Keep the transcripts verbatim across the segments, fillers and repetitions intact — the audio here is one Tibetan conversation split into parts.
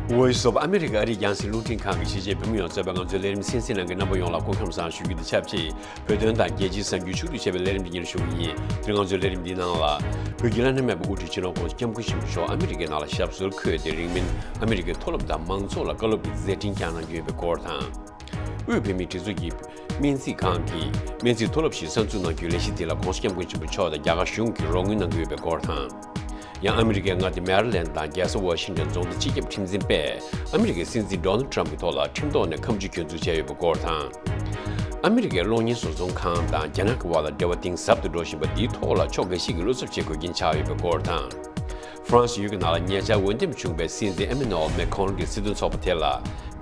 Voice of America ཨ་རིའི་རྒྱང་སྲིང་རླུང་འཕྲིན་ཁང་གི་གཞིས་བྱེས་བོད་མི་ཡོངས་གཙོས་པའི་ང་ཚོའི་ལས་རིམ་གསན་གཟིགས་གནང་མཁན་རྣམ་པ་ཡོངས་ལ་སྐུ་ཁམས་བཟང་ཞུ་རྒྱུ་དང་ཆབས་ཅིག་བོད་དོན་དང་རྒྱལ་སྤྱིའི་གསར་འགྱུར་ཕྱོགས་བསྡུས་བྱས་པའི་ལས་རིམ་འདི་ཉིད་ཞུ་གི་ཡིན། དེ་རིང་ང་ཚོའི་ལས་རིམ་འདིའི་ནང་ལ། བོད་ཀྱི་བླ་ན་མེད་པའི་དབུ་ཁྲིད་སྤྱི་ནོར་༧གོང་ས་༧སྐྱབས་མགོན་ཆེན་པོ་མཆོག་ཨ་མི་རི་ཀའི་ནང་ལ་ཞབས་སོར་འཁོད་དེ་རིང་མིན་ཨ་མི་རི་ཀའི་མཐོ་སློབ་དང་མང་ཚོགས་ལ་བཀའ་སློབ་ཀྱི་མཛད་འཕྲིན་བསྐྱངས་གནང་རྒྱུ་ཡིན་པའི་སྐོར་དང་། དབུས་བོད་མིའི་སྒྲིག་འཛུགས་ཀྱི་སྨན་རྩིས་ཁང་གིས་སྨན་རྩིས་མཐོ་སློབ་ཞིག་གསར་འཛུགས་གནང་རྒྱུའི་ལས་གཞི་དེ་ལ་༧གོང་ས་༧སྐྱབས་མགོན་ཆེན་པོ་མཆོག་དང་རྒྱ་གར་གཞུང་གིས་རོགས་དངུལ་གནང་གི་ཡོད་པའི་སྐོར་དང་། ཡང་ཨ་མི་རི་ཀའི་མངའ་སྡེ་མེ་རི་ལེན་དང་རྒྱལ་ས་ཝ་ཤིང་ཏོན་རྫོང་སྡེ་སྤྱི་ཁྱབ་ཁྲིམས་འཛིན་པས་ཨ་མི་རི་ཀའི་སྲིད་འཛིན་ཌོ་ནལ་ཊམ་གྱི་ཐོག་ལ་ཁྲིམས་ཐོག་ནས་ཁ་མཆུ་གྱོན་འཛུགས་བྱས་ཡོད་པའི་སྐོར་དང་། ཨ་མི་རི་ཀའི་གློག་བརྙན་བཟོ་ཚོང་ཁང་དང་རྒྱ་ནག་གི་དབར་ལ་འབྲེལ་བ་གཏིང་ཟབ་ཏུ་འགྲོ་བཞིན་པ་འདིའི་ཐོག་ལ་ཕྱོགས་འགའ་ཞིག་གིས་བློ་འཚབ་བྱེད་དགོས་རྐྱེན་ཆགས་ཡོད་པའི་སྐོར་དང་། ཧྥ་རན་སི་ཡུལ་གྱི་ནང་ལ་ཉེ་ཆར་འོས་འདེམས་བྱུང་བའི་སྲིད་འཛིན་ཨེ་མེ་ནུ་ཨེལ་མེ་ཁོང་གི་སྲིད་དོན་ཚོགས་པ་དེ་ལ་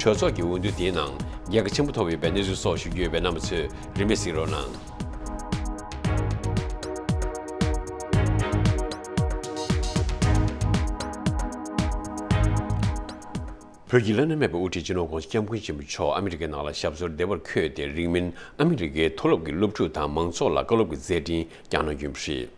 གྲོས་ཚོགས་ཀྱི་འོས་བསྡུ་དེའི་ནང་རྒྱལ་ཁ་ཆེན་པོ་ཐོབ་ཡོད་པའི་གནས་ཚུལ་སོགས་ཞུ་རྒྱུ་ཡོད་པས་རྣམ་པ་ཚོས་རིན་མེད་གཟིགས་རོགས་གནང་། བོད་ཀྱི་བླ་ན་མེད་པའི་དབུ་ཁྲིད་སྤྱི་ནོར་༧གོང་ས་༧སྐྱབས་མགོན་ཆེན་པོ་མཆོག་ཨ་མི་རི་ཀའི་ནང་ལ་ཞབས་སོར་བདེ་བར་འཁོད་དེ་རིང་མིན་ཨ་མི་རི་ཀའི་མཐོ་སློབ་ཀྱི་སློབ་ཕྲུག་དང་མང་ཚོགས་ལ་བཀའ་སློབ་ཀྱི་མཛད་འཕྲིན་བསྐྱངས་གནང་རྒྱུ་ཡིན་པ་རེད།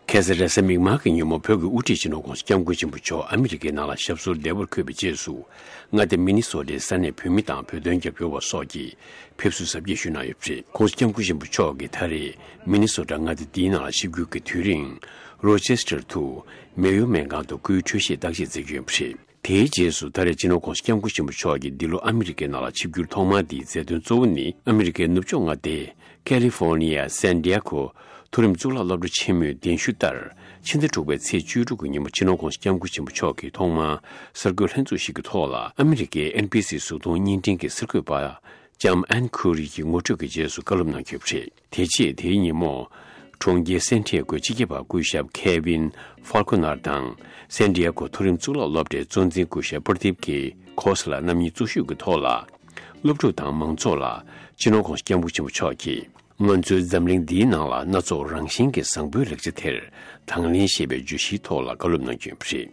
ཁ་སང་རེས་གཟའ་མིག་དམར་གྱི་ཉིན་མོ་བོད་ཀྱི་དབུ་ཁྲིད་སྤྱི་ནོར་༧གོང་ས་༧སྐྱབས་མགོན་ཆེན་པོ་མཆོག་ཨ་མི་རི་ཀའི་ནང་ལ་ཞབས་སོར་བདེ་བར་འཁོད་པའི་རྗེས་སུ། མངའ་སྡེ་མི་ནི་སོ་ཊའི་ས་གནས་བོད་མི་དང་བོད་དོན་རྒྱབ་སྐྱོར་བ་སོགས་ཀྱིས་ཕེབས་བསུ་གཟབ་རྒྱས་ཞུས་གནང་ཡོད་པ་རེད། ༧གོང་ས་༧སྐྱབས་མགོན་ཆེན་པོ་མཆོག་གིས་ད་རེས་མི་ནི་སོ་ཊ་མངའ་སྡེ་འདིའི་ནང་ལ་ཆིབས་བསྒྱུར་གྱི་དུས་རིང་། རོ་ཅེ་སི་ཊར་དུ་མེ་ཡོ་སྨན་ཁང་དུ་སྐུའི་འཕྲོད་བཞེས་བརྟག་དཔྱད་མཛད་རྒྱུ་ཡིན་པ་རེད། དེའི་རྗེས་སུ་ད་རེས་སྤྱི་ནོར་༧གོང་ས་༧སྐྱབས་མགོན་ཆེན་པོ་མཆོག་གིས་འདི་ལོ་ཨ་མི་རི་ཀའི་ནང་ལ་ཆིབས་བསྒྱུར་ཐོག་མ་འདིའི་མཛད་དོན་གཙོ་བོ་ནི་ཨ་མི་རི་ཀའི་ནུབ་ཕྱོགས་མངའ་སྡེ་ཀ་ལི་ཧྥོར་ནི་ཡ་སན་ཏི་ཡ་གོ་མཐོ་རིམ་གཙུག་ལག་སློབ་གྲྭ་ཆེན་མོའི་གདན་ཞུ་ལྟར། ཕྱི་ཟླ་དྲུག་པའི་ཚེས་བཅུ་དྲུག་གི་ཉིན་མོ་སྤྱི་ནོར་༧གོང་ས་༧སྐྱབས་མགོན་ཆེན་པོ་མཆོག་གིས་ཐོག་མར་གསར་འགོད་ལྷན་ཚོགས་ཤིག་གི་ཐོག་ལ་ཨ་མི་རི་ཀའི་ཨེན་བྷི་སི་གཟུགས་མཐོང་བརྙན་འཕྲིན་གྱི་གསར་འགོད་པ་ལྕམ་ཨན་ཁུ་རི་གི་ངོ་སྤྲོད་ཀྱི་རྗེས་སུ་བཀའ་སློབ་གནང་ཡོད་པ་རེད། དེ་རྗེས་དེའི་ཉིན་མོ། གྲོང་ཁྱེར་སན་ཏི་ཡ་གོའི་སྤྱི་ཁྱབ་པ་སྐུ་ཞབས་ཁེ་ཝིན་ཧྥལ་ཁོ་ནར་དང་། སན་ཏི་ཡ་གོ་མཐོ་རིམ་གཙུག་ལག་སློབ་གྲྭའི་གཙོ་འཛིན་སྐུ་ཞབས་པར་དིབ་ཀེ་ཁོ་སི་ལ་རྣམ་གཉིས་གཙོ་བཞུགས་ཀྱི་ཐོག་ལ། སློབ་ཕྲུག་དང་མང་ཚོགས་ལ་སྤྱི་ནོར་༧གོང་ས་༧སྐྱབས་མགོན་ཆེན་པོ་མཆོག་གིས། ང་ཚོའི་འཛམ་གླིང་འདིའི་ནང་ལ་སྣ་ཚོགས་རང་བཞིན་གྱི་བཟང་པོའི་ལེགས་ཆ་དེར་དང་ལེན་ཞེས་པའི་བརྗོད་གཞིའི་ཐོག་ལ་བཀའ་སློབ་གནང་རྒྱུ་ཡིན་པ་རེད།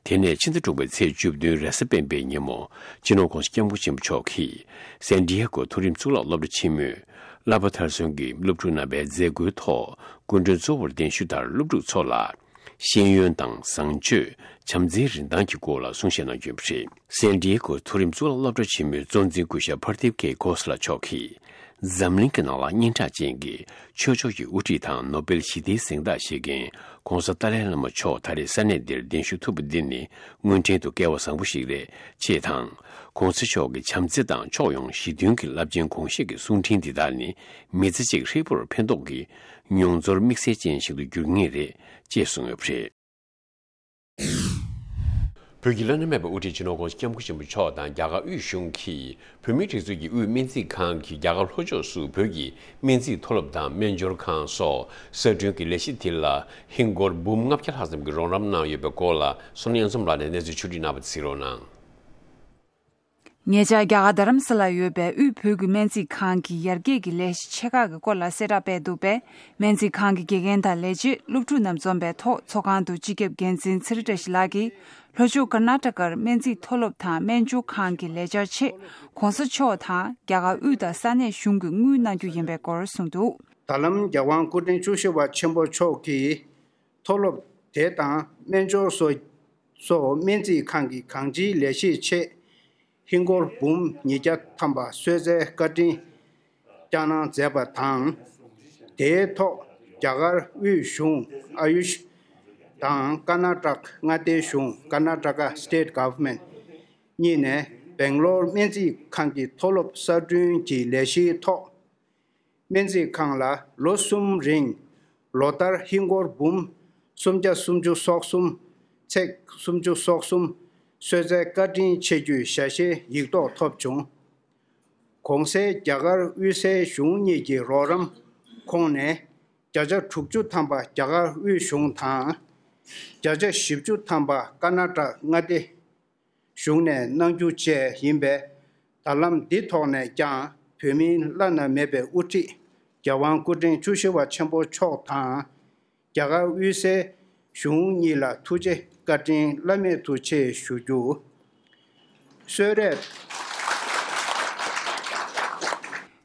དེ་ནས་ཕྱི་ཟླ་དྲུག་པའི་ཚེས་བཅུ་བདུན་རེས་གཟའ་སྤེན་པའི་ཉིན་མོ་སྤྱི་ནོར་༧གོང་ས་༧སྐྱབས་མགོན་ཆེན་པོ་མཆོག་གིས་སན་ཏི་ཡ་གོ་མཐོ་རིམ་གཙུག་ལག་སློབ་གྲྭ་ཆེན་མོའི་བསླབ་པ་མཐར་སོན་གྱི་སློབ་ཕྲུག་རྣམ་པའི་མཛད་སྒོའི་ཐོག་སྐུ་མགྲོན་གཙོ་བོར་གདན་ཞུ་ལྟར་སློབ་ཕྲུག་ཚོ་ལ་ཤེས་ཡོན་དང་བཟང་སྤྱོད་བྱམས་བརྩེའི་རིན་ཐང་གི་སྐོར་ལ་གསུང་བཤད་གནང་རྒྱུ་ཡིན་པ་རེད། སན་ཏི་ཡ་གོ་མཐོ་རིམ་གཙུག་ལག་སློབ་གྲྭ་ཆེན་མོའི་གཙོ་འཛིན་སྐུ་ཞབས་པར་དིབ་ཀེ་ཁོ་སི་ལ་མཆོག་གིས། འཛམ་གླིང་གི་ནང་ལ་སྙན་གྲགས་ཅན་གྱི་ཆོས་ཕྱོགས་ཀྱི་དབུ་ཁྲིད་དང་ནོ་སྦེལ་ཞི་བདེའི་གཟེངས་རྟགས་བཞེས་མཁན་༧གོང་ས་ཏཱ་ལའི་བླ་མ་མཆོག་ད་རེས་ས་གནས་འདིར་གདན་ཞུ་ཐུབ་པ་འདི་ནི་དངོས་འབྲེལ་དུ་སྐལ་བ་བཟང་པོ་ཞིག་རེད་ཅེས་དང་། ༧གོང་ས་མཆོག་གི་བྱམས་བརྩེ་དང་ཕྱོགས་ཡོངས་ཞི་མཐུན་གྱི་རླབས་ཆེན་དགོངས་བཞེད་ཀྱི་གསུང་འཕྲིན་འདི་དག་ནི་མི་ཚེ་གཅིག་ཧྲིལ་པོར་ཕན་ཐོགས་ཀྱི་མྱོང་ཚོར་དམིགས་བསལ་ཅན་ཞིག་ཏུ་འགྱུར་ངེས་རེད་ཅེས་གསུངས་ཡོད་པ་རེད། བོད་ཀྱི་བླ་ན་མེད་པའི་དབུ་ཁྲིད་སྤྱི་ནོར་༧གོང་ས་༧སྐྱབས་མགོན་ཆེན་པོ་མཆོག་དང་རྒྱ་གར་དབུས་གཞུང་གིས་བོད་མིའི་སྒྲིག་འཛུགས་ཀྱི་དབུས་སྨན་རྩིས་ཁང་གིས་རྒྱ་གར་ལྷོ་ཕྱོགས་སུ་བོད་ཀྱི་སྨན་རྩིས་མཐོ་སློབ་དང་སྨན་སྦྱོར་ཁང་སོགས་གསར་སྐྲུན་གྱི་ལས་གཞི་དེ་ལ་ཧིན་སྒོར་འབུམ་ལྔ་བརྒྱ་ལྷག་ཙམ་གྱི་རོགས་རམ་གནང་ཡོད་པའི་སྐོར་ལ་བསོད་ནམས་དབྱངས་འཛོམས་ལགས་ནས་གནས་ཚུལ་ཕྱོགས་སྒྲིག་གནང་བ་གཟིགས་རོགས་གནང་། ཉེ་ཆར་རྒྱ་གར་རྡ་རམ་ས་ལར་ཡོད་པའི་དབུས་བོད་ཀྱི་སྨན་རྩིས་ཁང་གིས་ཡར་རྒྱས་ཀྱི་ལས་གཞི་ཆེ་ཁག་གི་སྐོར་ལ་གསལ་བསྒྲགས་སྤེལ་འདུག་པས། སྨན་རྩིས་ཁང་གི་དགེ་རྒན་དང་ལས་བྱེད་སློབ་ཕྲུག་རྣམས་འཛོམས་པའི་ཐོག་ཚོགས་ཁང་དུ་སྤྱི་ཁྱབ་འགན་འཛིན་ཚེ་རིང་བཀྲ་ཤིས་ལགས་ཀྱིས་ལྷོ་ཕྱོགས་ཀར་ན་ཊ་ཀར་སྨན་རྩིས་མཐོ་སློབ་དང་སྨན་སྦྱོར་ཁང་གི་ལས་འཆར་ཆེད་༧གོང་ས་མཆོག་དང་རྒྱ་གར་དབུས་དང་ས་གནས་གཞུང་གིས་དངུལ་གནང་རྒྱུ་ཡིན་པའི་སྐོར་གསུངས་འདུག། ད་ལམ་རྒྱལ་དབང་སྐུ་ཕྲེང་བཅུ་བཞི་པ་ཆེན་པོ་མཆོག་གིས། མཐོ་སློབ་དེ་དང་སྨན་སྦྱོར་སོགས་སོགས་སྨན་རྩིས་ཁང་གི་གང་ཅིའི་ལས་གཞིའི་ཆེད་ཧིན་སྒོར་འབུམ་ཉིས་བརྒྱ་ཐམ་པ་གསོལ་རྩའི་བཀའ་དྲིན་བསྐྱངས་གནང་མཛད་པ་དང་། དེའི་ཐོག་རྒྱ་གར་དབུས་གཞུང་ཨ་ཡུཤ་དང་ཀར་ན་ཊ་ཀ་མངའ་སྡེའི་གཞུང་Karnataka State Government གཉིས་ནས་སྦེང་ལོར་སྨན་རྩིས་ཁང་གི་མཐོ་སློབ་གསར་སྐྲུན་གྱི་ལས་གཞིའི་ཐོག་སྨན་རྩིས་ཁང་ལ་ལོ་གསུམ་རིང་ལོ་ལྟར་ཧིན་སྒོར་འབུམ་སུམ་བརྒྱ་སུམ་ཅུ་སོ་གསུམ་ཚེག་སུམ་ཅུ་སོ་གསུམ་གསོལ་རྩའི་བཀའ་དྲིན་ཆེ་རྒྱུའི་ཞལ་བཞེས་ཡིག་ཐོག་ཐོབ་བྱུང་། གོང་གསལ་རྒྱ་གར་དབུས་སའི་གཞུང་གཉིས་ཀྱི་རོགས་རམ་ཁོངས་ནས་བརྒྱ་ཆ་དྲུག་ཅུ་ཐམ་པ་རྒྱ་གར་དབུས་གཞུང་དང་། བརྒྱ་ཆ་བཞི་བཅུ་ཐམ་པ་ཀར་ན་ཊ་ཀ་མངའ་སྡེ། གཞུང་ནས་གནང་རྒྱུ་བཅས་ཡིན་པས། ད་ལམ་འདི་ཐོག་ནས་ཀྱང་བོད་མིའི་བླ་ན་མེད་པའི་དབུ་ཁྲིད་རྒྱལ་དབང་སྐུ་ཕྲེང་བཅུ་བཞི་པ་ཆེན་པོ་མཆོག་དང་རྒྱ་གར་དབུས་སའི་གཞུང་གཉིས་ལ་ཐུགས་རྗེ་བཀའ་དྲིན་བླ་མེད་དུ་ཆེ་ཞུ་རྒྱུ། གསོལ་རས།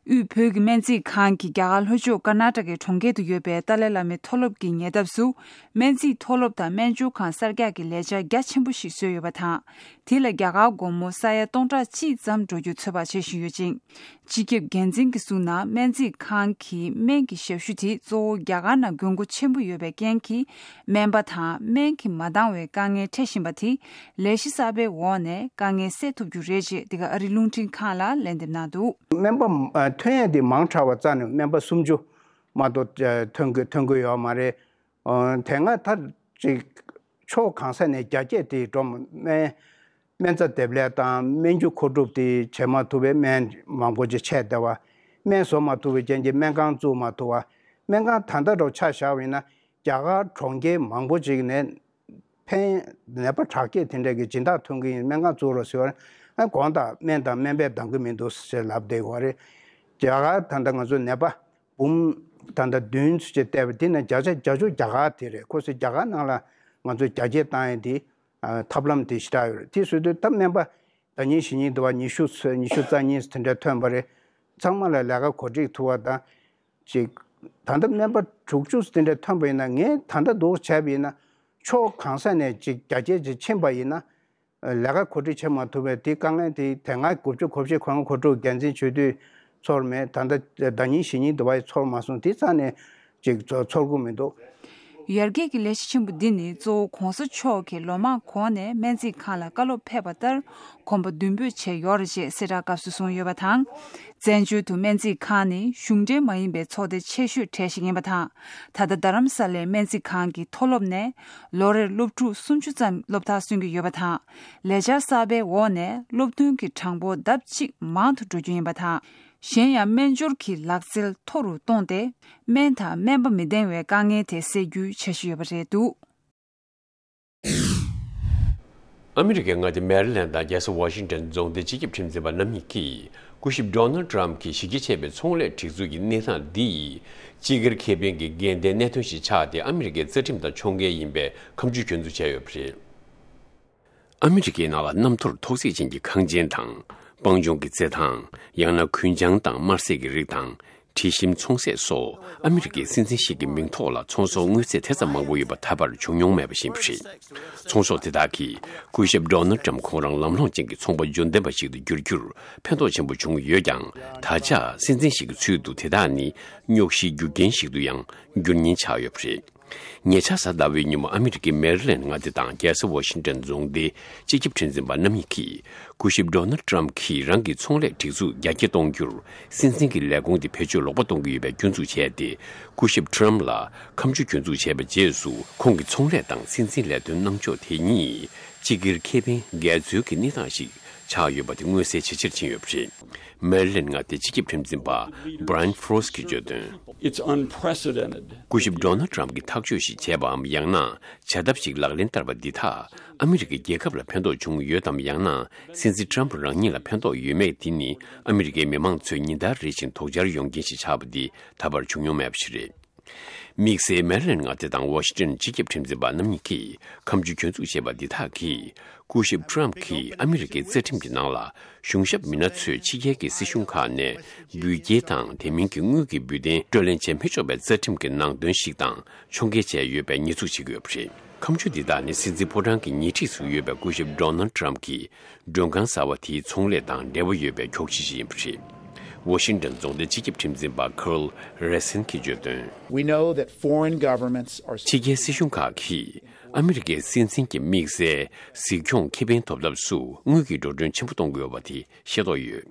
དབུས་བོད་ཀྱི་སྨན་རྩིས་ཁང་གིས་རྒྱ་གར་ལྷོ་ཕྱོགས་ཀར་ནཱ་ཊ་ཀའི་གྲོང་ཁྱེར་དུ་ཡོད་པའི་ཏཱ་ལའི་བླ་མའི་མཐོ་སློབ་ཀྱི་ཉེ་འདབས་སུ། སྨན་རྩིས་མཐོ་སློབ་དང་སྨན་སྦྱོར་ཁང་གསར་རྒྱག་གི་ལས་འཆར་རྒྱ་ཆེན་པོ་ཞིག་བཟོས་ཡོད་པ་དང་། དེ་ལ་རྒྱ་གར་སྒོར་མོ་ས་ཡ་སྟོང་ཕྲག་གཅིག་ཙམ་འགྲོ་རྒྱུ་ཚོད་དཔག་བྱེད་བཞིན་ཡོད་ཅིང་། སྤྱི་ཁྱབ་འགན་འཛིན་གྱིས་གསུངས་ན། སྨན་རྩིས་ཁང་གི་སྨན་གྱི་ཞབས་ཞུ་དེ་གཙོ་བོ་རྒྱ་གར་ནང་དགོས་མཁོ་ཆེན་པོ་ཡོད་པའི་རྐྱེན་གྱིས། སྨན་པ་དང་སྨན་གྱིས་མ་འདང་བའི་དཀའ་ངལ་འཕྲད་བཞིན་པ་དེ། ལས་གཞི་གསར་པའི་འོག་ནས་དཀའ་ངལ་སེལ་ཐུབ་རྒྱུ་རེད་ཅེས་འདི་ག་ཨ་རི་རླུང་འཕྲིན་ཁང་ལ་ལན་འདེབས་གནང་འདུག། སྨན་པ་ཨ་ཐོན་ཡས་དེ་མང་དྲགས་པ་རྩ་ནས་སྨན་པ་སུམ་ཅུ་མ་གཏོགས་ཨ་ཐོན་གི་ཐོན་གི་ཡོད་མ་རེད། ཨ་དེ་སྔ་ད་ཅིག་ཕྱོགས་གང་ས་ནས་རྒྱ་སྐྱེད་དེ་འགྲོ་སྨན་སྨན་རྩྭ་འདེབས་ལས་དང་སྨན་རྒྱུ་མཁོ་སྒྲུབ་དེ་བྱེད་མ་ཐུབ་པའི་སྨན་མང་པོ་ཅིག་ཆད་བསྡད་པ། སྨན་བཟོ་མ་ཐུབ་པའི་རྐྱེན་གྱིས་སྨན་ཁང་བཙུགས་མ་ཐུབ་པ། སྨན་ཁང་ད་ལྟ་འགྲོ་ཆ་བཞག་པ་ཡིན་ན། རྒྱ་གར་གྲོང་ཁྱེར་མང་པོ་ཅིག་ནས་ཕན་ནད་པ་དྲག་སྐྱེད་དེ་འདྲ་གི་སྦྱིན་བདག་ཐོན་གི་ཡིན། སྨན་ཁང་བཙུགས་རོགས་ཟེར་བ་རེད། ཨ་དགོངས་དག་སྨན་དང་སྨན་པས་འདང་གི་མི་འདུག་ཟེར་ལབ་བསྡད་ཡོད་རེད། རྒྱ་གར་ད་ལྟ་ང་ཚོ་ནད་པ་འབུམ་ད་ལྟ་བདུན་ཚོ་ཅིག་བལྟས་པ་དེ་ནས་བརྒྱ་ཆ་བརྒྱད་ཅུ་རྒྱ་གར་དེ་རེད། ཁོ་ཚོས་རྒྱ་གར་ནང་ལ་ང་ཚོ་རྒྱ་སྐྱེད་བཏང་ཡས་དེ་ཨ་ཐབས་ལམ་དེ་ཞེ་དྲག་ཡོད་རེད། དེ་བཟོས་དུས་ད་སྨན་པ་ཟླ་ཉིན་གཞེས་ཉིན་དུ་བ་ཉི་ཤུ་ཉི་ཤུ་རྩ་གཉིས་དེ་འདྲ་ཐོན་པ་རེད། ཚང་མ་ལ་ལས་ཀ་གོ་སྒྲིག་ཐུབ་པ་དང་། ཅིག་ད་ལྟ་སྨན་པ་དྲུག་ཅུ་དེ་འདྲ་ཐོན་པ་ཡིན་ན། ངས་ད་ལྟ་འདུག་བྱས་པ་ཡིན་ན། ཕྱོགས་གང་ས་ནས་ཅིག་རྒྱ་སྐྱེད་ཅིག་ཕྱིན་པ་ཡིན་ན། ལས་ཀ་གོ་སྒྲིག་བྱེད་མ་ཐུབ་པའི་དེ་དཀའ་ངལ་དེ་དེ་སྔ་དགུ་བཅུ་གོ་བཞི་གོང་མཁོ་སྒྲུབ་འགན་འཛིན་ཆོས་དུས་ཚོར་མེད། ད་ལྟ་ཟླ་ཉིན་གཞེས་ཉིན་དུ་བ་ཡི་ཚོར་མ་སོང་། དེ་རྩ་ནས་ཅིག་ཚོར་ཚོར་གི་མི་འདུག། ཡར་རྒྱས་ཀྱི་ལས་གཞི་ཆེན་པོ་འདི་ནི་གཙོ་བོ་གོང་ས་མཆོག་གིས་ལོ་མང་གོང་ནས་སྨན་རྩིས་ཁང་ལ་བཀའ་སློབ་ཕེབས་པ་ལྟར་གོམ་པ་མདུན་སྤོས་བྱས་ཡོད་རེད་ཅེས་གསལ་བསྒྲགས་སྐབས་སུ་གསུངས་ཡོད་པ་དང་། བཙན་བྱོལ་དུ་སྨན་རྩིས་ཁང་ནི་གཞུང་འབྲེལ་མ་ཡིན་པའི་ཚོགས་སྡེ་ཆེ་ཤོས་གྲས་ཤིག་ཡིན་པ་དང་། ད་ལྟ་རྡ་རམ་ས་ལའི་སྨན་རྩིས་ཁང་གི་མཐོ་སློབ་ནས་ལོ་རེར་སློབ་ཕྲུག་སུམ་ཅུ་ཙམ་སློབ་མཐར་སོན་གྱི་ཡོད་པ་དང་། ལས་འཆར་གསར་པའི་འོག་ནས་སློབ་ཐོན་གྱི་གྲངས་འབོར་ལྡབ་གཅིག་མང་དུ་འགྲོ་རྒྱུ་ཡིན་པ་དང་། གཞན་ཡང་སྨན་སྦྱོར་གྱི་ལག་རྩལ་མཐོ་རུ་བཏོན་ཏེ། སྨན་དང་སྨན་པ་མི་ལྡན་པའི་དཀའ་ངལ་དེ་སེལ་རྒྱུའི་འཆར་གཞི་ཡོད་པ་རེད་འདུག། ཨ་མི་རི་ཀའི་མངའ་སྡེ་མེ་རི་ལེན་དང་རྒྱལ་ས་ཝ་ཤིང་ཏོན་རྫོང་སྡེའི་སྤྱི་ཁྱབ་ཁྲིམས་འཛིན་པ་རྣམ་གཉིས་ཀྱིས། སྐུ་ཞབས་ཌོ་ནལ་ཏྲམ་གྱི་གཞི་རྒྱ་ཆེ་བའི་ཚོང་ལས་སྒྲིག་འཛུགས་ཀྱི་གནས་སྟངས་འདིས། སྤྱི་སྒེར་ཁེ་ཕན་གྱི་འགལ་ཟླའི་གནད་དོན་ཞིག་ཆགས་ཏེ། ཨ་མི་རི་ཀའི་རྩ་ཁྲིམས་དང་ཕྱོགས་འགལ་ཡིན་པའི་ཁ་མཆུ་སྐྱོན་འཛུགས་བྱས་ཡོད་པ་རེད། ཨ་མི་རི་ཀའི་ནང་ལ་གནམ་ཐོར་ཐོག་བརྩེགས་ཅན་གྱི་ཁང་ཆེན་དང་། སྤང་ལྗོངས་ཀྱི་རྩེད་ཐང་། ཡང་ན་གུན་ཅང་དང་དམར་ཟས་ཀྱི་རིགས་དང་། དྲི་ཞིམ་ཚོང་ཟས་སོགས་ཨ་མི་རི་ཀའི་སྲིད་འཛིན་ཞིག་གི་མིང་ཐོག་ལ་ཚོང་ཟོག་དངོས་རྫས་དེ་ཙམ་མང་པོ་ཡོད་པ་ད་བར་བྱུང་མྱོང་མེད་པ་ཞིག་ཡིན་པ་རེད། ཚོང་ཟོག་དེ་དག་གིས་སྐུ་ཞབས་ཌོ་ནལ་ཏྲམ་ཁོང་རང་ལམ་ལྷོང་ཅན་གྱི་ཚོང་པ་འབྱོར་ལྡན་པ་ཞིག་ཏུ་འགྱུར་རྒྱུར་ཕན་ཐོགས་ཆེན་པོ་བྱུང་ཡོད་ཀྱང་། ད་ཆ་སྲིད་འཛིན་ཞིག་གི་ཚུལ་དུ་དེ་དག་ནི་རྙོག་གཞིའི་རྒྱུ་རྐྱེན་ཞིག་ཏུ་ཡང་འགྱུར་ཉེན་ཆགས་ཡོད་པ་རེད། ཉེ་ཆར་གཟའ་ཟླ་བའི་ཉིན་མོ་ཨ་མི་རི་ཀའི་མེ་རི་ལེན་མངའ་སྡེ་དང་རྒྱལ་ས་ཝ་ཤིང་ཏོན་རྫོང་སྡེའི་སྤྱི་ཁྱབ་ཁྲིམས་འཛིན་པ་རྣམ་གཉིས་ཀྱིས། སྐུ་ཞབས་ཌོ་ནལ་ཏྲམ་གྱིས་རང་གི་ཚོང་ལས་སྒྲིག་འཛུགས་རྒྱ་སྐྱེད་གཏོང་རྒྱུར་སྲིད་འཛིན་གྱི་ལས་ཁུངས་དེ་བེད་སྤྱོད་ལོག་པ་གཏོང་གི་ཡོད་པའི་སྐྱོན་འཛུགས་བྱས་ཏེ། སྐུ་ཞབས་ཏྲམ་ལ་ཁ་མཆུ་སྐྱོན་འཛུགས་བྱས་པའི་རྗེས་སུ། ཁོང་གི་ཚོང་ལས་དང་སྲིད་འཛིན་ལས་དོན་གནང་ཕྱོགས་དེ་གཉིས་སྤྱི་སྒེར་ཁེ་ཕན་འགལ་འཛོལ་གྱི་གནས་སྟངས་ཤིག་ཆགས་ཡོད་པ་དེ་མངོན་གསལ་ཇེ་ཆེར་ཕྱིན་ཡོད་པ་རེད། མེ་རི་ལེན་མངའ་སྡེའི་སྤྱི་ཁྱབ་ཁྲིམས་འཛིན་པ་Brian Frost་གྱིས་བརྗོད་དོན། It's unprecedented. སྐུ་ཞབས་ཌོ་ནལ་ཏྲམ་གྱིས་ཐག་གཅོད་ཞིག་བྱས་པའམ། ཡང་ན་བྱ་ཐབས་ཤིག་ལག་ལེན་བསྟར་བ་འདི་དག་ཨ་མི་རི་ཀའི་རྒྱལ་ཁབ་ལ་ཕན་ཐོགས་བྱུང་ཡོད་དམ། ཡང་ན་སྲིད་འཛིན་ཏྲམ་རང་ཉིད་ལ་ཕན་ཐོགས་ཡོད་མེད་དེ་ནི། ཨ་མི་རི་ཀའི་མི་མང་ཚོས་ཉིན་ལྟར་རེ་བཞིན་དོགས་འཆར་ཡོང་རྐྱེན་ཞིག་ཆགས་པ་འདི་ད་བར་བྱུང་མྱོང་མེད་པ་ཞིག་རེད། དམིགས་བསལ་མེ་རི་ལེན་མངའ་སྡེ་དང་ཝ་ཤིང་ཏོན་སྤྱི་ཁྱབ་ཁྲིམས་འཛིན་པ་རྣམ་གཉིས་ཀྱིས་ཁ་མཆུ་སྐྱོན་འཛུགས་བྱས་པ་འདི་དག་གིས། སྐུ་ཞབས་ཏྲམ་གྱིས་ཨ་མི་རི་ཀའི་རྩ་ཁྲིམས་ཀྱི་ནང་ལ། གཞུང་ཞབས་མི་སྣ་ཚོས་ཕྱི་རྒྱལ་གྱི་སྲིད་གཞུང་ཁག་ནས་འབུལ་སྐྱེལ་དང་དེ་མིན་གྱི་དངུལ་གྱི་འབུལ་རྟེན་སྤྲོད་ལེན་བྱེད་མི་ཆོག་པའི་རྩ་ཁྲིམས་ཀྱི་ནང་དོན་ཞིག་དང་ཕྱོགས་འགལ་བྱས་ཡོད་པའི་ཉེས་འཛུགས་བྱེད་ཀྱི་ཡོད་པ་རེད། ཁ་མཆུ་འདི་དག་ནི་སྲིད་འཛིན་ཕོ་བྲང་གི་ཉེ་འཁྲིས་སུ་ཡོད་པའི་སྐུ་ཞབས་ཌོ་ནལ་ཏྲམ་གྱི་མགྲོན་ཁང་གསར་བ་དེའི་ཚོང་ལས་དང་འབྲེལ་བ་ཡོད་པའི་གྱོགས་གཞི་ཞིག་ཡིན་པ་རེད། ཝ་ཤིང་ཏོན་རྫོང་སྡེའི་སྤྱི་ཁྱབ་ཁྲིམས་འཛིན་པ་Carl Rassin་གྱིས་བརྗོད་དོན། We know that foreign governments are ཕྱི་རྒྱལ་སྲིད་གཞུང་ཁག་གིས་ཨ་མི་རི་ཀའི་སྲིད་འཛིན་གྱི་དམིགས་བསལ་གཟིགས་སྐྱོང་ཁེ་ཕན་ཐོབ་ཐབས་སུ་དངུལ་གྱི་འགྲོ་གྲོན་ཆེན་པོ་གཏོང་དགོས་པ་དེ་ཤེས་རྟོགས་ཡོད།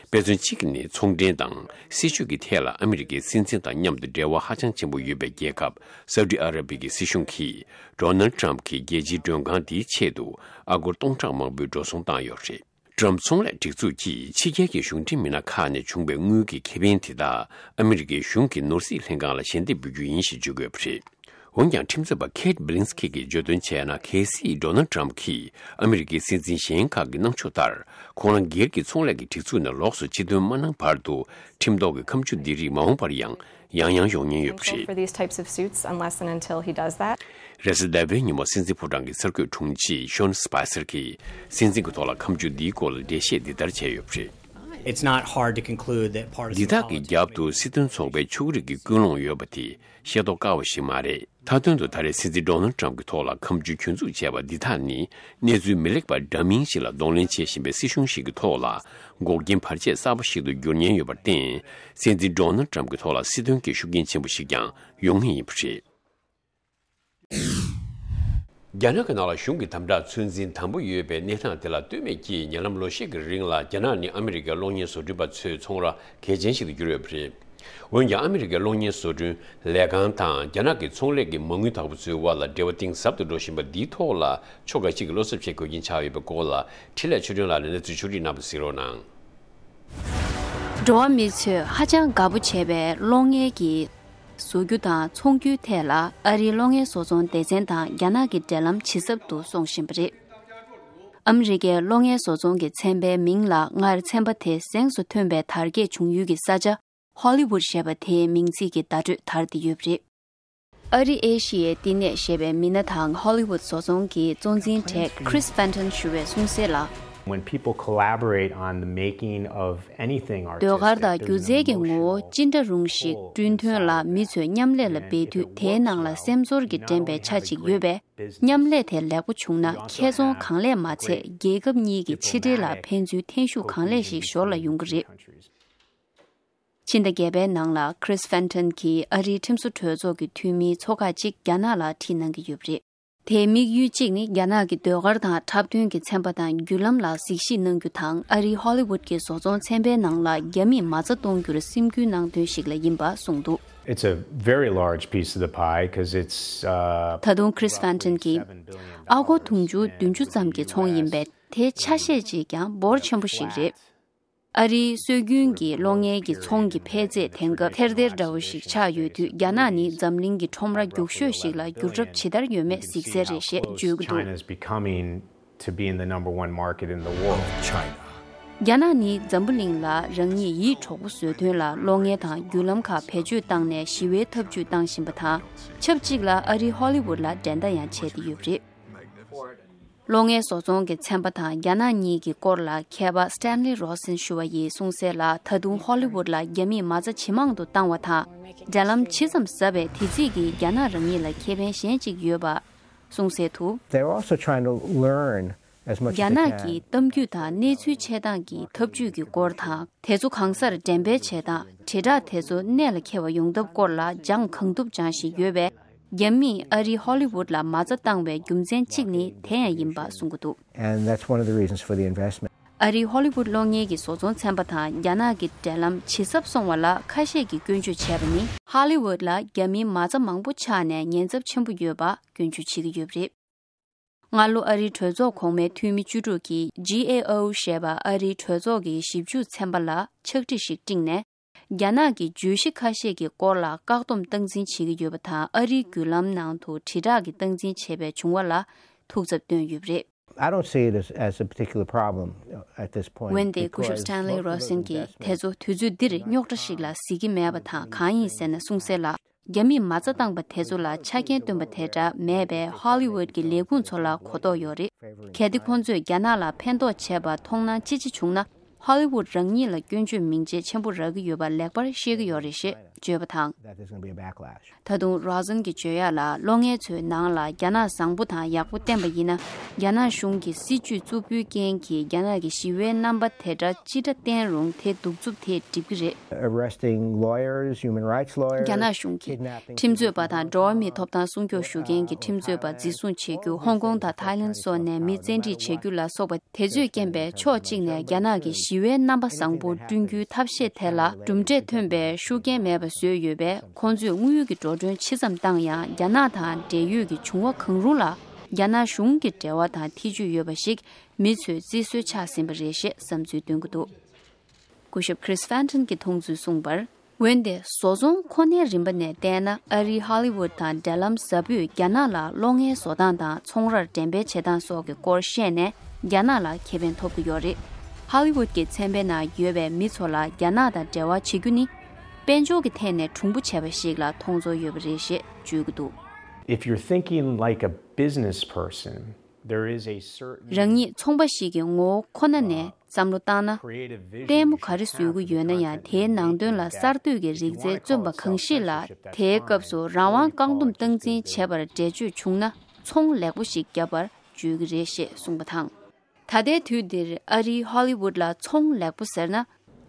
དཔེ་མཚོན་གཅིག་ནི། ཚོང་འབྲེལ་དང་སྲིད་ཇུས་ཀྱི་ཐད་ལ་ཨ་མི་རི་ཀའི་སྲིད་འཛིན་དང་མཉམ་དུ་འབྲེལ་བ་ཧ་ཅང་ཆེན་པོ་ཡོད་པའི་རྒྱལ་ཁབ་སའུ་ཏི་ཨ་ར་བྷི་ཀྱི་སྲིད་གཞུང་གིས་ཌོ་ནལ་ཏྲམ་གྱི་རྒྱལ་སྤྱིའི་མགྲོན་ཁང་དེའི་ཆེད་དུ་ཨ་སྒོར་སྟོང་ཕྲག་མང་པོའི་འགྲོ་སོང་བཏང་ཡོད་རེད། ཏྲམ་ཚོང་ལས་སྒྲིག་འཛུགས་ཀྱིས་ཕྱི་རྒྱལ་གྱི་གཞུང་འབྲེལ་མི་སྣ་ཁག་ནས་བྱུང་བའི་དངུལ་གྱི་ཁེ་ཕན་དེ་དག་ཨ་མི་རི་ཀའི་གཞུང་གི་ནོར་སྲིད་ལྷན་ཁང་ལ་ཞལ་འདེབས་འབུལ་རྒྱུ་ཡིན་ཞེས་བརྗོད་ཀྱི་ཡོད་པ་རེད། འོན་ཀྱང་། ཁྲིམས་རྩོད་པ་ཁེ་ཊི་བྷི་ལིན་སི་ཁི་གིས་བརྗོད་དོན་བྱས་ན། གལ་སྲིད་ཌོ་ནལ་ཏྲམ་གྱིས་ཨ་མི་རི་ཀའི་སྲིད་འཛིན་གཞན་ཁག་གི་གནང་ཕྱོགས་ལྟར། ཁོང་རང་སྒེར་གྱི་ཚོང་ལས་ཀྱི་སྒྲིག་འཛུགས་ནས་ལོགས་སུ་ཕྱིར་ཐོན་མ་གནང་བར་དུ། ཁྲིམས་ཐོག་གི་ཁ་མཆུ་འདི་རིགས་མ་འོངས་པར་ཡང་ཡང་ཡང་ཡོང་ཉེན་ཡོད་པ་རེད། For these types of suits, unless and until he does that. རེས་གཟའ་ཟླ་བའི་ཉིན་མོ་སྲིད་འཛིན་ཕོ་བྲང་གི་གསར་འགོད་དྲུང་ཆེ་ཤོན་སི་པ་སར་གྱིས། སྲིད་འཛིན་གྱི་ཐོག་ལ་ཁ་མཆུ་འདིའི་སྐོར་ལ་འགྲེལ་བཤད་འདི་ལྟར་བྱས་ཡོད་པ་རེད། It's not hard to conclude that partisan འདི་དག་གི་རྒྱབ་ཏུ་སྲིད་དོན་ཚོགས་པའི་ཕྱོགས་རིས་ཀྱི་ཀུན་སློང་ཡོད་པ་དེ་ཤེས་རྟོགས་དཀའ་བ་ཞིག་མ་རེད། མཐའ་དོན་དུ་ད་རེས་སྲིད་འཛིན་ཌོ་ནལ་ཊམ་གྱི་ཐོག་ལ་འཁམ་རྒྱུ་གྱོན་འཛུགས་བྱས་པ་འདི་དག་ནི་གནས་ཚུལ་མི་ལེགས་པ་འདྲ་མིན་ཞིག་ལ་གདོང་ལེན་བྱེད་བཞིན་པའི་སྲིད་གཞུང་ཞིག་གི་ཐོག་ལ་འགོག་རྐྱེན་བར་ཆད་གསར་པ་ཞིག་ཏུ་འགྱུར་ཉེན་ཡོད་པར་བརྟེན། སྲིད་འཛིན་ཌོ་ནལ་ཊམ་གྱི་ཐོག་ལ་སྲིད་དོན་གྱི་ཤུགས་རྐྱེན་ཆེན་པོ་ཞིག་ཀྱང་ཡོང་ངེས་ཡིན་པ་རེད། རྒྱ་ནག་གི་ནང་ལ་གཞུང་གི་དམ་དྲག་ཚོད་འཛིན་དམ་པོ་ཡོད་པའི་གནས་སྟངས་དེ་ལ་ལྟོས་མེད་ཀྱིས། ཉེ་ལམ་ལོ་ཤས་ཀྱི་རིང་ལ་རྒྱ་ནག་ནི་ཨ་མི་རི་ཀའི་གློག་བརྙན་བཟོ་སྐྲུན་པ་ཚོའི་ཚོང་ར་གལ་ཆེན་ཞིག་ཏུ་གྱུར་ཡོད་པ་རེད། འོན་ཀྱང་ཨ་མི་རི་ཀའི་གློག་བརྙན་བཟོ་སྐྲུན་ལས་ཁང་དང་རྒྱ་ནག་གི་ཚོང་ལས་ཀྱི་མ་དངུལ་བདག་པོ་ཚོའི་དབར་ལ་འབྲེལ་བ་གཏིང་ཟབ་ཏུ་འགྲོ་བཞིན་པ་འདིའི་ཐོག་ལ་ཕྱོགས་འགའ་ཞིག་གིས་བློ་འཚབ་བྱེད་དགོས་ཀྱིན་ཆགས་ཡོད་པའི་སྐོར་ལ་འཕྲིན་ལས་ཆོས་སྒྲོན་ལགས་ནས་གནས་ཚུལ་ཕྱོགས་སྒྲིག་གནང་བ་གཟིགས་རོགས་གནང་། འགྲོ་བ་མི་ཚོས་ཧ་ཅང་དགའ་པོ་བྱེད་པའི་གློག་བརྙན་གྱི་བཟོ་རྒྱུ་དང་ཚོང་རྒྱུའི་ཐད་ལ་ཨ་རིའི་གློག་བརྙན་བཟོ་ཚོང་སྡེ་ཚན་དང་རྒྱ་ནག་གི་འབྲེལ་ལམ་ཇེ་ཟབ་ཏུ་སོང་བཞིན་པ་རེད། ཨ་མི་རི་ཀའི་གློག་བརྙན་བཟོ་ཚོང་གི་ཚན་པའི་མིང་ལ་སྔར་ཚན་པ་དེ་གཟེངས་སུ་ཐོན་པའི་དར་རྒྱས་བྱུང་ཡུལ་གྱི་ས་ཆ་ཧོ་ལི་ཝུད་ཞེས་པ་དེའི་མིང་ཚིག་གི་བརྡ་སྤྲོད་དར་ཏེ་ཡོད་པ་རེད། ཨ་རི་ཨེ་ཤི་ཡའི་བསྟི་གནས་ཞེས་པའི་མི་སྣ་དང་ཧོ་ལི་ཝུད་བཟོ་ཚོང་གི་གཙོ་འཛིན་གྲས་Chris Fenton ཞུ་བས་གསུངས་གསལ་ལ། When people collaborate on the making of anything artistic, ཟློས་གར་དང་སྒྱུ་རྩལ་གྱི་ངོ་བོ་ཅི་འདྲ་རུང་ཞིག་བསྐྲུན་དོན་ལ་མི་ཚོས་མཉམ་ལས་ལ་འབད་དུས་དེའི་ནང་ལ་སེམས་ཚོར་གྱི་འགྲན་པའི་ཆ་གཅིག་ཡོད་པས། མཉམ་ལས་དེ་ལེགས་པོ་བྱུང་ན་ཁེ་བཙོང་གང་ལས་མ་ཚད་རྒྱལ་ཁབ་གཉིས་ཀྱི་ཕྱི་འབྲེལ་ལ་ཕན་ཚུན་ཐེ་ཞུགས་གང་ལེགས་ཤིག་ཞོར་ལ་ཡོང་གི་རེད། ཕྱི་ཟླ་བརྒྱད་པའི་ནང་ལ་Chris Fenton གྱིས་ཨ་རིའི་ཁྲིམས་བཟོ་གྲོས་ཚོགས་ཀྱི་འཐུས་མིའི་ཚོགས་ཁག་ཅིག་རྒྱ་ནག་ལ་ཁྲིད་གནང་གི་ཡོད་པ་རེད། དེའི་དམིགས་ཡུལ་གཅིག་ནི་རྒྱ་ནག་གི་ཟློས་གར་དང་འཁྲབ་སྟོན་གྱི་ཚན་པ་དང་བརྒྱུད་ལམ་ལ་གཟིགས་ཞིབ་གནང་རྒྱུ་དང་ཨ་རིའི་ཧོ་ལི་ཝུད་ཀྱི་བཟོ་ཚོང་ཚན་པའི་ནང་ལ་རྒྱ་མིས་མ་རྩ་གཏོང་རྒྱུར་སེམས་ཁུར་གནང་དོན་ཞིག་ལ་ཡིན་པ་གསུངས་འདུག It's a very large piece of the pie because it's, uh, ད་དུང་Chris Fenton གྱིས་ཨ་སྒོར་དུང་ཕྱུར་བདུན་ཅུ་ཙམ་གྱི་ཚོང་ཡིན་པས་དེའི་ཆ་ཤས་ཅིག་ཀྱང་འབོར་ཆེན་པོ་ཞིག་རེད། ཨ་རིའི་སྲོལ་རྒྱུན་གྱི་གློག་བརྙན་གྱི་ཚོང་གི་འཕེལ་ཚད་དེང་སྐབས་ཐེར་ཐེར་འདྲ་བོ་ཞིག་ཆགས་ཡོད་དུས་རྒྱ་ནག་ནི་འཛམ་གླིང་གི་ཁྲོམ་ར་རྒྱུག་ཤོས་ཤིག་ལ་འགྱུར་གྲབས་ཇི་ལྟར་ཡོད་མེད་གཟིགས་གསལ་རེད་ཞེས་བརྗོད་ཀྱི་འདུག China is becoming to being the number one market in the world. China. རྒྱ་ནག་ནི་འཛམ་བུ་གླིང་ལ་རང་ཉིད་ཡིད་གྲོགས་པོ་བཟོ་དོན་ལ་གློག་བརྙན་དང་བརྒྱུད་ལམ་ཁག་བེད་སྤྱོད་བཏང་ནས་ཞི་བའི་འཐབ་ཇུས་བཏང་བཞིན་པ་དང་ཆབས་ཅིག་ལ་ཨ་རིའི་ཧོ་ལི་ཝུད་ལ་འགྲན་ཟླ་ཡང་བྱས་ཏེ་ཡོད་པ་རེད། གློག་བརྙན་བཟོ་ཚོང་གི་ཚན་པ་དང་རྒྱ་ནག་གཉིས་ཀྱི་སྐོར་ལ་མཁས་པ་Stanley Rosen ཞུ་བ་ཡིས་གསུངས་གསལ་ལ། ད་དུང་ཧོ་ལི་ཝུད་ལ་རྒྱ་མིས་མ་རྩ་ཇེ་མང་དུ་བཏང་བ་དང་འབྲེལ་ལམ་ཇི་ཙམ་ཟབ་པའི་དེ་རྩིས་ཀྱིས་རྒྱ་ནག་རང་ཉིད་ལ་ཁེ་ཕན་གཞན་གཅིག་ཡོད་པ་གསུངས་གསལ་དུ། They're also trying to learn as much as རྒྱ་they ནག་གི་can. གཏམ་རྒྱུད་དང་གནས་ཚུལ་འཆད་སྟངས་ཀྱི་ཐབས་ཇུས་ཀྱི་སྐོར་དང་དེ་ཚོ་གང་སར་འགྲེམས་སྤེལ་བྱེད་སྟངས། དྲིལ་བསྒྲགས་དེ་ཚོ་གནད་ལ་འཁེལ་བ་ཡོང་ཐབས་སྐོར་ལ་སྦྱང་གང་ཐུབ་སྦྱང་བཞིན་ཡོད་པས། རྒྱ་མིས་ཨ་རིའི་ཧོ་ལི་ཝུད་ལ་མ་རྩ་བཏང་བའི་རྒྱུ་མཚན་གཅིག་ནི་དེ་ཡང་ཡིན་པ་གསུང་གི་འདུག And that's one of the reasons for the investment. ཨ་རིའི་ཧོ་ལི་ཝུད་གློག་བརྙན་གྱི་བཟོ་ཚོང་ཚན་པ་དང་རྒྱ་ནག་གི་འབྲེལ་ལམ་ཇེ་ཟབ་སོང་བ་ལ་ཁ་ཤས་ཀྱིས་སྐྱོན་བརྗོད་བྱས་པ་ནི། ཧོ་ལི་ཝུད་ལ་རྒྱ་མིའི་མ་རྩ་མང་པོ་ཆགས་ནས་ཉེན་ཚབས་ཆེན་པོ་ཡོད་པ་སྐྱོན་བརྗོད་བྱེད་ཀྱི་ཡོད་པ་རེད། སྔ་ལོ་ཨ་རིའི་གྲོས་ཚོགས་གོང་མའི་འཐུས་མི་བཅུ་དྲུག་གིས་G A O ཞེས་པ་ཨ་རིའི་གྲོས་ཚོགས་ཀྱི་ཞིབ་འཇུག་ཚན་པ་ལ་ཕྱག་བྲིས་ཤིག་སྤྲིངས་ནས། རྒྱ་ནག་གི་བརྗོད་གཞི་ཁ་ཤས་ཀྱི་སྐོར་ལ་བཀག་སྡོམ་སྟངས་འཛིན་བྱེད་ཀྱི་ཡོད་པ་དང་། ཨ་རིའི་བརྒྱུད་ལམ་ནང་དུ་དྲིལ་བསྒྲགས་ཀྱི་སྟངས་འཛིན་བྱས་པའི་བྱུང་བ་ལ་ཐུགས་འཚབ་བཏོན་ཡོད་པ་རེད། I don't see it as, as a particular problem, uh, at this point. འོན་ཏེ་སྐུ་ཞབས་Stanley Rosen གྱིས་དེ་ཚོ་དུས་ཚོད་འདིར་རྙོག་དྲ་ཞིག་ལ་གཟིགས་ཀྱི་མེད་པ་དང་། གང་ཡིན་ཟེར་ན་གསུངས་གསལ་ལ། རྒྱ་མིས་མ་རྩ་བཏང་པ་དེ་ཚོ་ལ་ཆ་རྐྱེན་བཏོན་པ་དེ་འདྲ་མེད་པས། ཧོ་ལི་ཝུད་ཀྱི་ལས་ཁུངས་ཚོ་ལ་གོ་རྟོགས་ཡོད་རེད། གལ་ཏེ་ཁོང་ཚོས་རྒྱ་ནག་ལ་ཕན་ཐོགས་བྱས་པ་མཐོང་སྣང་ཅི་ཆེ་བྱུང་ན། ཧོ་ལི་ཝུད་རང་ཉིད་ལ་སྐྱོན་བརྗོད་མིང་ཆད་ཆེན་པོ་རག་གི་ཡོད་པ་ལེགས་པར་ཤེས་ཀྱི་ཡོད་རེད་ཞེས་བརྗོད་པ་དང་། That there's gonna be a backlash. ད་དུང་Rosen གྱིས་བརྗོད་ཡག་ལ། གློག་བརྙན་ཚོའི་ནང་ལ་རྒྱ་ནག་བཟང་པོ་དང་ཡག་པོ་བསྟན་པ་ཡིན་ན། རྒྱ་ནག་གཞུང་གི་སྲིད་ཇུས་རྩུབ་པོའི་རྐྱེན་གྱིས་རྒྱ་ནག་གི་ཞི་བའི་རྣམ་པ་དེ་འདྲ་ཅི་འདྲ་བསྟན་རུང་དེ་གདུག་རྩུབ་དེས་འགྲིབ་ཀྱི་རེད། Arresting lawyers, human rights lawyers, རྒྱ་ནག་གཞུང་གིས་kidnapping ཁྲིམས་རྩོད་པ་དང་འགྲོ་བ་མིའི་ཐོབ་ཐང་སྲུང་སྐྱོབ་ཞུ་མཁན་གྱི་ཁྲིམས་རྩོད་པ་འཛིན་བཟུང་བྱེད་རྒྱུ། ཧོང་ཀོང་དང་ཐའི་ལན་སོགས་ནས་མི་བཙན་ཁྲིད་བྱེད་རྒྱུ་ལ་སོགས་པ། དེ་ཚོས་རྐྱེན་པས་ཕྱོགས་གཅིག་ནས་རྒྱ་ནག་གི་ཞི་བའི་རྣམ་པ་བཟང་པོ་བསྐྲུན་རྒྱུའི་ཐབས་ཤེས་དེ་ལ་གྲུབ་འབྲས་ཐོན་པའི་ཤུགས་རྐྱེན་མེད་པ་བཟོས་ཡོད་པས། ཁོང་ཚོས་དངུལ་གྱི་འགྲོ་གྲོན་ཇི་ཙམ་བཏང་ཡང་། རྒྱ་ནག་དང་འབྲེལ་ཡོད་ཀྱི་བྱུང་བ་གང་རུང་ལ་རྒྱ་ནག་གཞུང་གི་འབྲེལ་བ་དང་ཐེ་ཇུས་ཡོད་པ་ཞིག་མི་ཚོས་བརྩི་སྲོལ་ཆགས་ཟིན་པ་རེད་ཞེས་བསམ་ཚུལ་འདོན་གྱི་འདུག་སྐུ་ཞབས་Chris Fenton གྱིས་མཐོང་ཚུལ་གསུངས་པར། འོན་ཏེ་བཟོ་ཚོང་ཁོ་ནའི་རིམ་པ་ནས་བལྟས་ན། ཨ་རིའི་ཧོ་ལི་ཝུད་དང་འབྲེལ་ལམ་ཟབ་པོས་རྒྱ་ནག་ལ་གློག་བརྙན་བཟོ་སྟངས་དང་ཚོང་རར་འགྲེམས་སྤེལ་བྱེད་སྟངས་སོགས་ཀྱི་སྐོར་བཤད་ནས་རྒྱ་ནག་ལ་ཁེ་ཕན་ཐོབ་ཀྱི་ཡོད་རེད། ཧོ་ལི་ཝུད་ཀྱི་ཚན་པའི་ནང་ཡོད་པའི་མི་ཚོ་ལ་རྒྱ་ནག་དང་འབྲེལ་བ་བྱེད་རྒྱུ་ནི། དཔལ་འབྱོར་གྱི་ཐད་ནས་གྲུང་པོ་བྱས་པ་ཞིག་ལ་མཐོང་ཚོར་ཡོད་པ་རེད་ཞེས་བརྗོད་ཀྱི་འདུག If you're thinking like a business person, རང་ཉིད་ཚོང་པ་ཞིག་གི་ངོ་བོ་ཁོ་ན་ནས་བསམ་བློ་བཏང་ན། ལྟད་མོ་ག་རེ་བཟོ་གི་ཡོད་ན་ཡང་དེའི་ནང་དོན་ལ་གསར་གཏོད་ཀྱི་རིག་རྩལ་བརྩོན་པ་གང་ཞིག་ལ་དེའི་སྐབས་སུ་རང་དབང་བཀག་སྡོམ་སྟངས་འཛིན་བྱས་པར་འགྲེལ་བརྗོད་བྱུང་ན་ཚོང་ལེགས་པོ་ཞིག་བརྒྱབ་པར་བརྗོད་ཀྱི་རེད་ཞེས་གསུངས་པ་དང་། ད་ལྟའི་དུས་འདིར་ཨ་རིའི་ཧོ་ལི་ཝུད་ལ་ཚོང་ལེགས་པོ་ཟེར་ན།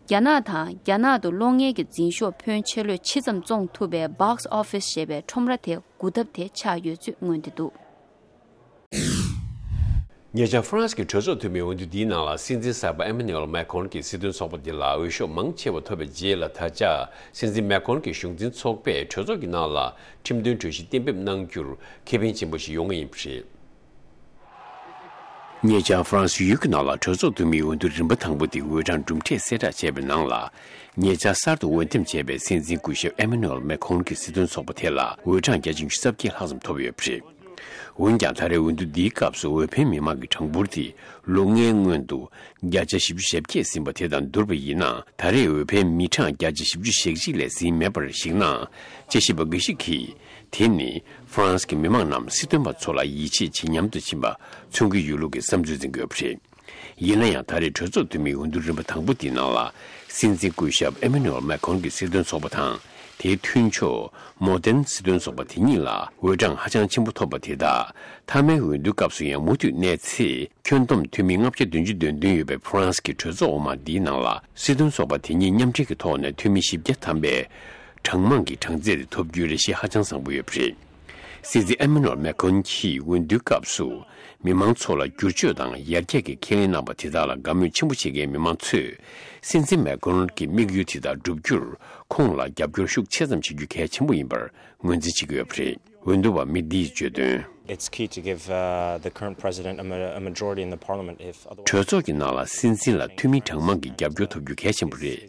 རྒྱ་ནག་དང་རྒྱ་ནག་ཏུ་གློག་བརྙན་གྱི་འཛིན་ཤོག་ཕོན་ཆེ་ལོས་ཇི་ཙམ་བཙོང་ཐུབ་པའི་Box Office་ཞེས་པའི་ཁྲོམ་ར་དེ་སྒུག་ཐབས་དེ་ཆགས་ཡོད་ཚུལ་མངོན་ཏེ་འདུག་ཉེ་ཆར་ཧྥ་རན་སི་གི་གྲོས་ཚོགས་འཐུས་མིའི་འོས་བསྡུ་འདིའི་ནང་ལ་སྲིད་འཛིན་གསར་པ་ཨེ་མ་ནུ་ཨེལ་མེ་ཁོན་གྱི་སྲིད་དོན་ཚོགས་པ་འདི་ལ་འོས་ཤོག་མང་ཆེ་བ་ཐོབ་པའི་རྗེས་ལ། ད་ཆ་སྲིད་འཛིན་མེ་ཁོན་གྱི་གཞུང་འཛིན་ཚོགས་པས་གྲོས་ཚོགས་ཀྱི་ནང་ལ་ཁྲིམས་དོན་གྲོས་གཞི་གཏན་འབེབས་གནང་རྒྱུར་ཁེ་ཕན་ཆེན་པོ་ཞིག་ཡོང་ངེས་ཡིན་པ་རེད། ཉེ་ཆར་ཧྥ་རན་སི་ཡུལ་གྱི་ནང་ལ་གྲོས་ཚོགས་འཐུས་མིའི་འོས་བསྡུ་རིམ་པ་དང་པོ་དེ་འོས་གྲངས་གྲུབ་འབྲས་གསལ་བསྒྲགས་བྱས་པའི་ནང་ལ། ཉེ་ཆར་གསར་དུ་འོས་འདེམས་བྱས་པའི་སྲིད་འཛིན་སྐུ་ཞབས་ཨེ་མ་ནུ་ཨེལ་མེ་ཁོན་གྱི་སྲིད་དོན་ཚོགས་པ་དེ་ལ་འོས་གྲངས་བརྒྱ་ཆ་ཉི་ཤུ་རྩ་བརྒྱད་ལྷག་ཙམ་ཐོབ་ཡོད་པ་རེད། འོན་ཀྱང་ད་རེས་འོས་བསྡུ་འདིའི་སྐབས་སུ་འོས་འཕེན་མི་མང་གི་གྲངས་འབོར་དེ་ལོ་ལྔའི་སྔོན་དུ་བརྒྱ་ཆ་བཞི་བཅུ་ཞེ་བརྒྱད་ཟིན་པ་དེ་དང་བསྡུར་བ་ཡིན་ན། ད་རེས་འོས་འཕེན་མི་གྲངས་བརྒྱ་ཆ་བཞི་བཅུ་ཞེ་གཅིག་ལས་ཟིན་མེད་པར་གཞིགས་ན། དཔྱད་ཞིབ་པ་འགའ་ཞིག་གིས། དེ་ནི་ཧྥ་རན་སི་གི་མི་མང་རྣམས་སྲིད་དོན་པ་ཚོ་ལ་ཡིད་ཆེས་ཇེ་ཉམས་སུ་ཕྱིན་པ་མཚོན་གྱི་ཡོད་ལུགས་ཀྱི་བསམ་ཚུལ་འཛིན་གྱི་ཡོད་པ་རེད། ཡིན་ན་ཡང་ད་རེས་གྲོས་ཚོགས་འཐུས་མིའི་འོས་བསྡུ་རིམ་པ་དང་པོ་དེའི་ནང་ལ་སྲིད་འཛིན་སྐུ་ཞབས་ཨེ་མ་ནུ་ཨེལ་མེ་ཁོན་གྱི་སྲིད་དོན་ཚོགས་པ་དང་། དེའི་མཐུན་ཕྱོགས་མོ་ཏན་སྲིད་དོན་ཚོགས་པ་དེ་གཉིས་ལ་འོས་གྲངས་ཧ་ཅང་ཆེན་པོ་ཐོབ་པ་དེ་དག་མཐའ་མའི་འོས་བསྡུའི་སྐབས་སུ་ཡང་མུ་མཐུད་གནས་ཚེ། ཁྱོན་བསྡོམས་འཐུས་མི་ལྔ་བརྒྱ་བདུན་ཅུ་དོན་བདུན་ཡོད་པའི་ཧྥ་རན་སི་གི་གྲོས་ཚོགས་འོག་མ་འདིའི་ནང་ལ་སྲིད་དོན་ཚོགས་པ་དེ་གཉིས་མཉམ་འབྲེལ་གྱི་ཐོག་ནས་འཐུས་མི་བཞི་བརྒྱ་ཐམ་པའི་གྲངས་མང་གི་གྲངས་ཚད་དེ་ཐོབ་རྒྱུའི་རེ་ཞེ་ཧ་ཅང་བཟང་པོ་ཡོད་པ་རེད། སྲིད་འཛིན་ཨེ་མ་ནུ་ཨེལ་མེ་ཁོན་གྱིས་འོས་བསྡུའི་སྐབས་སུ་མི་མང་ཚོ་ལ་བསྒྱུར་བཅོས་དང་ཡར་རྒྱས་ཀྱི་ཁས་ལེན་གནང་པ་དེ་དག་ལ་དགའ་མོས་ཆེན་པོ་བྱེད་མཁན་མི་མང་ཚོས། སྲིད་འཛིན་མེ་ཁོན་གྱི་དམིགས་ཡུལ་དེ་དག་བསྒྲུབ་རྒྱུར་ཁོང་ལ་རྒྱབ་སྐྱོར་ཤུགས་ཆེ་ཙམ་བྱེད་རྒྱུ་གལ་ཆེན་པོ་ཡིན་པར་ངོས་འཛིན་བྱེད་ཀྱི་ཡོད་པ་རེད། འོས་བསྡུ་བ་མི་འདིས་བརྗོད་དོན། It's key to give, uh, the current president a ma-, a majority in the parliament if otherwise. གྲོས་ཚོགས་ཀྱི་ནང་ལ་སྲིད་འཛིན་ལ་འཐུས་མི་གྲངས་མང་གི་རྒྱབ་སྐྱོར་ཐོབ་རྒྱུ་གལ་ཆེན་པོ་རེད།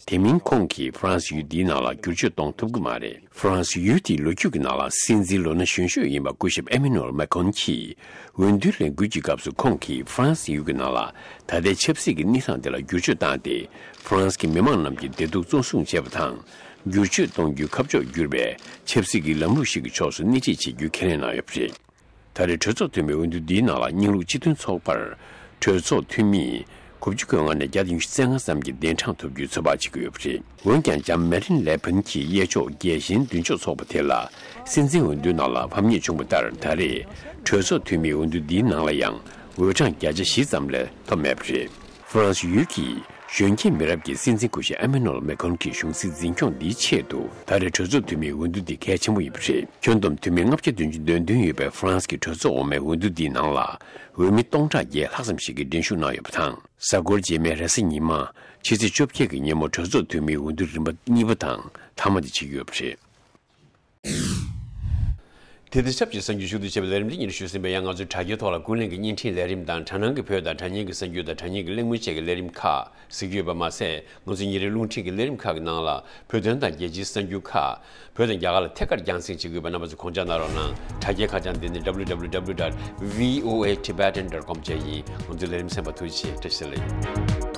དེ་མིན་ཁོང་གིས་ཧྥ་རན་སི་ཡུལ་འདིའི་ནང་ལ་བསྒྱུར་བཅོས་གཏོང་ཐུབ་ཀྱི་མ་རེད། ཧྥ་རན་སི་ཡུལ་དེའི་ལོ་རྒྱུས་ཀྱི་ནང་ལ་སྲིད་འཛིན་ལོ་ན་གཞོན་ཤོས་ཡིན་པ་སྐུ་ཞབས་ཨེ་མེ་ནུ་ཨེལ་མེ་ཁོན་གྱིས་འོས་བསྡུའི་ལས་འགུལ་གྱི་སྐབས་སུ་ཁོང་གིས་ཧྥ་རན་སི་ཡུལ་གྱི་ནང་ལ་ད་ལྟའི་ཆབ་སྲིད་ཀྱི་གནས་སྟངས་དེ་ལ་བསྒྱུར་བཅོས་བཏང་སྟེ། ཧྥ་རན་སི་གི་མི་མང་རྣམས་ཀྱི་བདེ་སྡུག་གཙོ་བཟུང་བྱས་པ་དང་། བསྒྱུར་བཅོས་གཏོང་རྒྱུའི་ཁ་ཕྱོགས་བསྒྱུར་བའི་ཆབ་སྲིད་ཀྱི་ལམ་ལུགས་ཤིག་གི་ཕྱོགས་སུ་སྣེ་ཁྲིད་བྱེད་རྒྱུའི་ཁས་ལེན་གནང་ཡོད་པ་རེད། ད་རེས་གྲོས་ཚོགས་འཐུས་མིའི་འོས་བསྡུ་འདིའི་ནང་ལ་རྙིང་ལུགས་སྤྱི་མཐུན་ཚོགས་པར་གྲོས་ཚོགས་འཐུས་མི་དགུ་བཅུ་གོ་ལྔ་ནས་བརྒྱ་དང་ཉི་ཤུ་རྩ་ལྔ་ཙམ་གྱི་གདན་གྲངས་ཐོབ་རྒྱུའི་ཚོད་དཔག་བྱེད་ཀྱི་ཡོད་པ་རེད། འོན་ཀྱང་ལྕམ་མེ་རིན་ལེ་ཕན་གྱིས་གཡས་ཕྱོགས་རྒྱལ་ཞེན་མདུན་ཕྱོགས་ཚོགས་པ་དེ་ལ་སྲིད་འཛིན་འོས་བསྡུའི་ནང་ལ་ཕམ་ཉེས་བྱུང་བ་ལྟར། ད་རེས་གྲོས་ཚོགས་འཐུས་མིའི་འོས་བསྡུ་འདིའི་ནང་ལ་ཡང་འོས་གྲངས་བརྒྱ་ཆ་བཞི་ཙམ་ལས་ཐོབ་མེད་པ་རེད། ཧྥ་རན་སི་ཡུལ་གྱིས་གཞོན་སྐྱེས་མི་རབས་ཀྱི་སྲིད་འཛིན་སྐུ་ཞབས་ཨེ་མ་ནུ་ཨེལ་མེ་ཁོན་གྱི་གཞུང་སྲིད་འཛིན་སྐྱོང་འདིའི་ཆེད་དུ་ད་རེས་གྲོས་ཚོགས་འཐུས་མིའི་འོས་བསྡུ་འདི་གལ་ཆེན་པོ་ཡིན་པ་རེད། ཁྱོན་བསྡོམས་འཐུས་མི་ལྔ་བརྒྱ་བདུན་ཅུ་དོན་བདུན་ཡོད་པའི་ཧྥ་རན་སི་གི་གྲོས་ཚོགས་འོག་མའི་འོས་བསྡུ་འདིའི་ནང་ལ་འོས་མི་སྟོང་ཕྲག་བརྒྱད་ལྷག་ཙམ་ཞིག་གིས་འགྲན་ཞུགས་གནང་ཡོད་པ་དང་། གཟའ་འཁོར་རྗེས་མའི་རེས་གཟའ་ཉི་མ་ཕྱི་ཚེས་བཅོ་བརྒྱད་ཀྱི་ཉིན་མོ་གྲོས་ཚོགས་འཐུས་མིའི་འོས་བསྡུ་རིམ་པ་གཉིས་པ་དང་མཐའ་མ་དེ་བྱེད་ཀྱི་ཡོད་པ་རེད། དེ་དང་ཆབས་ཅིག་གསར་འགྱུར་ཞུ་གཏུག་བྱས་པའི་ལས་རིམ་འདི་ཉིད་ཞུས་ཟིན་པ་ཡང་། ང་ཚོའི་དྲ་རྒྱའི་ཐོག་ལ་ཀུན་གླེང་གི་བརྙན་འཕྲིན་ལས་རིམ་དང་དྲ་སྣང་གི་བོད་དང་དྲ་བརྙན་གྱི་གསར་འགྱུར་དང་དྲ་བརྙན་གྱི་གླེང་མོལ་བཅས་ཀྱི་ལས་རིམ་ཁག་གཟིགས་རྒྱུ་ཡོད་པ་མ་ཟད། ང་ཚོའི་ཉིན་རེའི་རླུང་འཕྲིན་གྱི་ལས་རིམ་ཁག་གི་ནང་ལ་བོད་དོན་དང་རྒྱལ་སྤྱིའི་གསར་འགྱུར་ཁག་བོད་དང་རྒྱ་གར་ལ་ཐད་ཀར་རྒྱང་སྲིང་བྱེད་ཀྱི་ཡོད་པ་རྣམ་པ་ཚོས་དགོངས་འཇགས་གནང་རོགས་གནང་། དྲ་རྒྱའི་ཁ་བྱང་འདི་ནི་W W W dot V O A Tibetan dot com བཅས་ཡིན། ང་ཚོའི་ལས་རིམ་གསན་པར་ཐུགས་རྗེ་ཆེ། བཀྲ་ཤིས་བདེ་ལེགས།